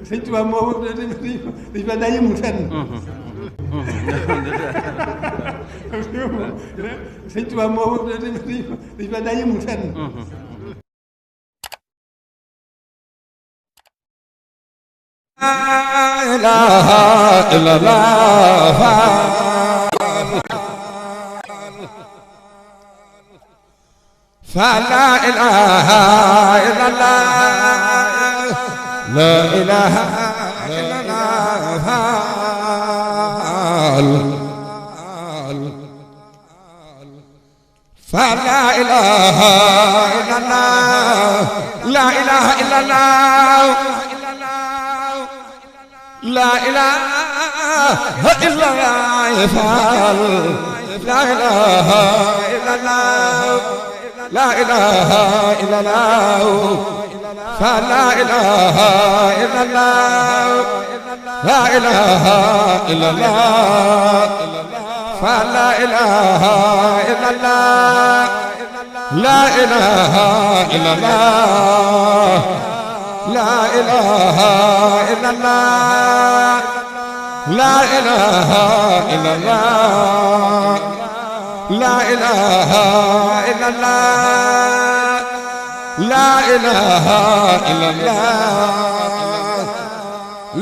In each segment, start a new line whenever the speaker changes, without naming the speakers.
sëñ Tuubaa moo dañ fa daa yëmul fenn. sëñ Tuubaa moo dañ fa daa yëmul fenn.
La ilaha illallah fa la ilaha illallah la ilaha illallah fa la ilaha illallah la ilaha illallah la ilaha illallah fal la ilaha illallah la ilaha illallah fal la ilaha illallah la ilaha illallah fal la ilaha illallah la ilaha illallah la ilaha illallah la ilaha illallah la ilaha illallah la ilaha illallah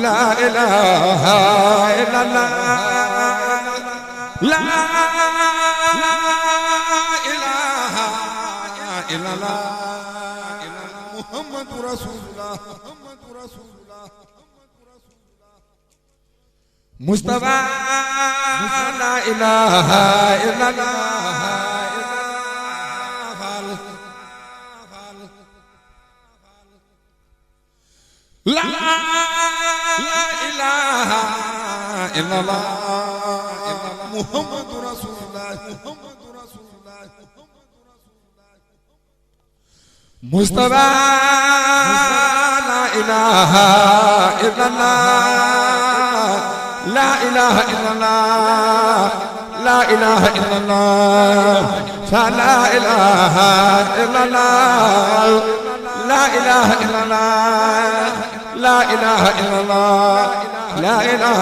la ilaha illallah la ilaha illallah Muhammadu Rasulullah Mustafa la ilaha illallah la ilaha illallah Muhammadu Rasulullah Mustafa la ilaha illallah la ilaha illallah la ilaha illallah la ilaha illallah la ilaha illallah la ilaha illallah la ilaha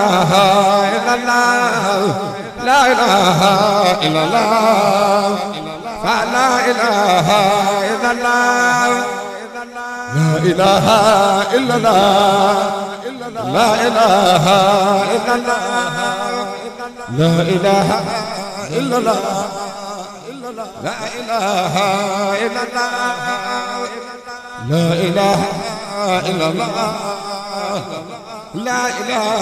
illallah la ilaha illallah la ilaha illallah la ilaha illallah la ilaha illallah la ilaha illallah la ilaha illallah la ilaha illallah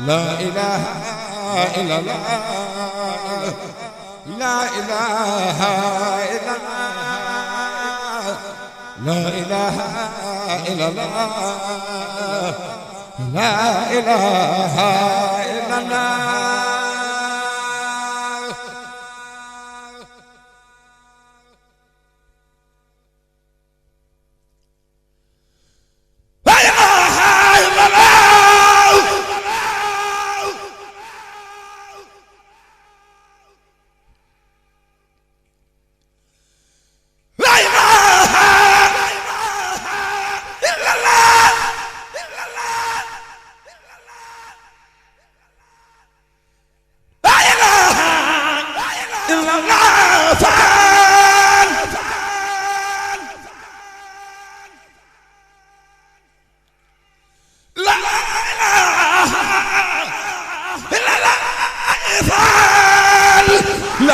la ilaha illallah la ilaha illallah la ilaha illallah la ilaha illallah la ilaha illallah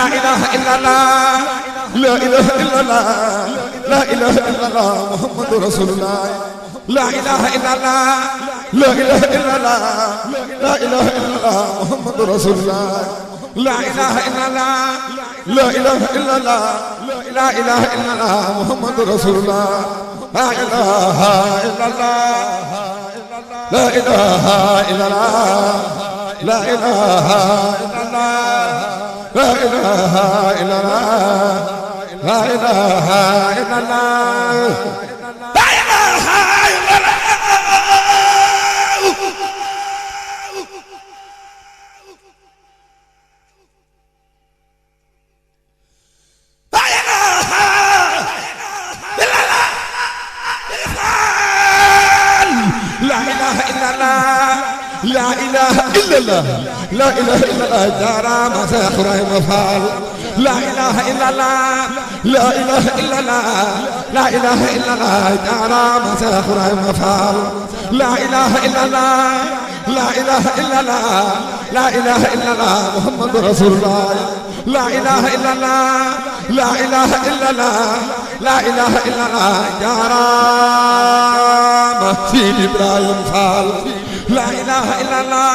لا إله إلا الله لا إله إلا الله لا إله إلا الله محمد رسول الله لا إله إلا الله لا إله إلا الله لا إله إلا الله محمد رسول الله لا إله إلا الله لا إله إلا الله لا إله إلا الله محمد رسول الله لا إله إلا الله لا إله إلا الله لا إله إلا الله لا إله إلا الله لا إله إلا الله لا إله إلا الله لا إله إلا الله لا إله إلا الله جارا مساخر مفعل لا إله إلا الله لا إله إلا الله لا إله إلا الله جارا مساخر مفعل لا إله إلا الله لا إله إلا الله لا إله إلا الله محمد رسول الله لا إله إلا الله لا إله إلا الله لا إله إلا الله يا رام سيد إبراهيم فال لا إله إلا الله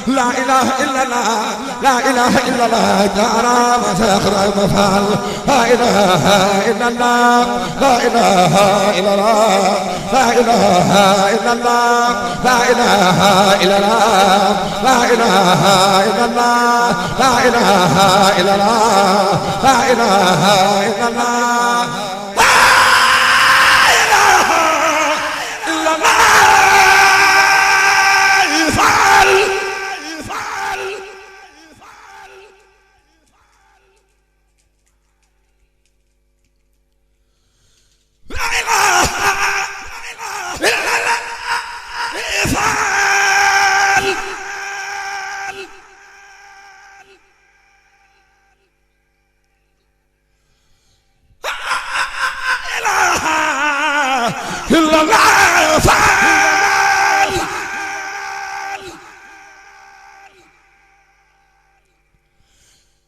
لا إله إلا الله لا إله إلا الله يا رام سيخر مفعل لا إله إلا الله لا إله إلا الله لا إله إلا الله لا إله إلا الله لا إله إلا الله لا إله إلا الله لا إله إلا الله إلا الله فعل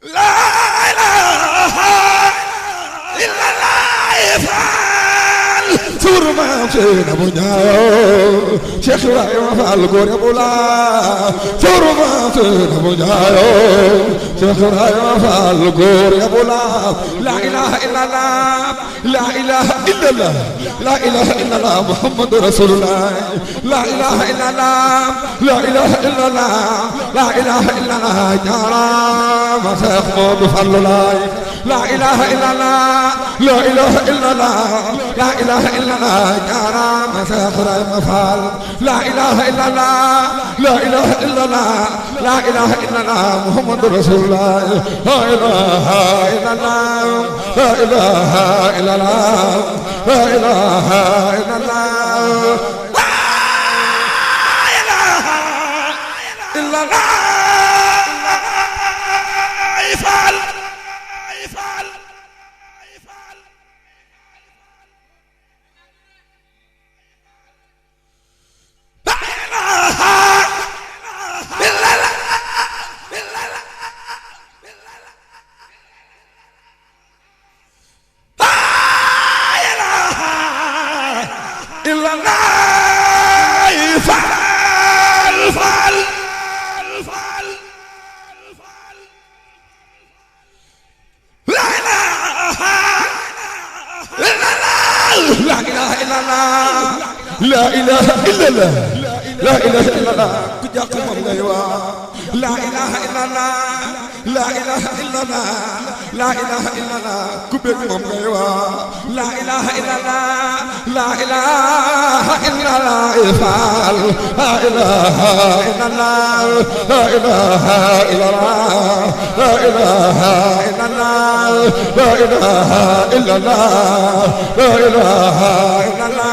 لا إله إلا الله فعل سور ما سين أبو جايو شيخ إبراهيم فعل قول أبو لا سور ما سين أبو جايو شيخ إبراهيم فعل قول أبو لا لا إله إلا الله لا إله إلا الله لا إله إلا الله محمد رسول الله لا إله إلا الله لا إله إلا الله لا إله إلا الله جارا مسيخمو بفضل الله لا إله إلا الله لا إله إلا الله لا إله إلا الله جارا مسيخر مفعل لا إله إلا الله لا إله إلا الله لا إله إلا الله محمد رسول الله لا إله إلا الله لا إله إلا الله لا إله إلا الله لا إله إلا الله يفعل يفعل يفعل لا إله إلا الله إلا الله يفعل فعل فعل لا إله إلا الله لا إله إلا الله لا إله إلا الله لا إله إلا الله كجاكم الله لا إله إلا الله لا إله إلا الله لا إله إلا الله كبير ممغيوا لا إله إلا الله لا إله إلا الله يفعل لا إله إلا الله لا إله إلا الله لا إله إلا الله لا إله إلا الله لا إله إلا الله لا إله إلا الله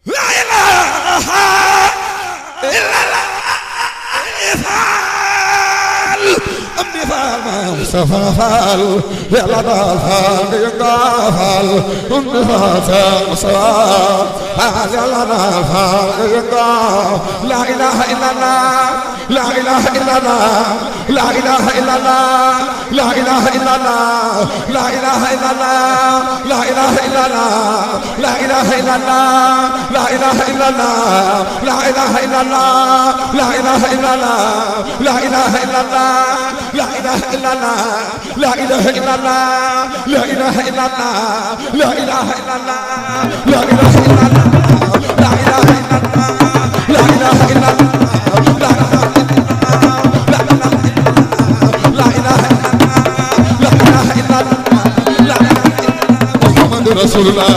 لا إله إلا الله يفعل أمي فعل مصطفى فعل يلا فعل يقفل أمي فعل مصطفى فعل يلا فعل يقفل لا إله إلا الله لا إله إلا الله لا إله إلا الله لا إله إلا الله لا إله إلا الله لا إله إلا الله لا إله إلا الله لا إله إلا الله لا إله إلا الله لا إله إلا الله لا إله إلا الله لا إله إلا الله لا إله إلا الله لا إله إلا الله لا إله إلا الله لا إله إلا الله لا إله إلا الله لا إله إلا الله رسول الله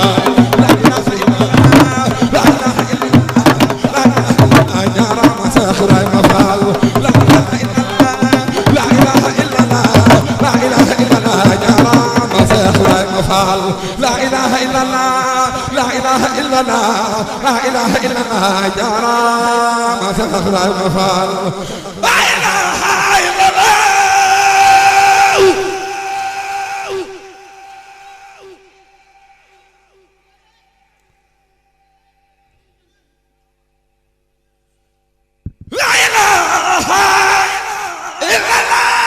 لا إله إلا الله لا إله إلا الله لا إله إلا الله يا رب مساخر إله إلا الله لا إله إلا الله جارا ما سبق لا المفعل لا إله إلا الله لا إله إلا الله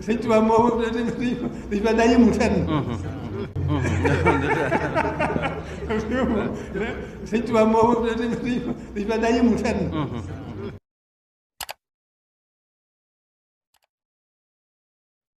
sëñ Tuubaa moom dañ fa daa yëmul fenn sëñ Tuubaa moom dañ fa daa yëmul fenn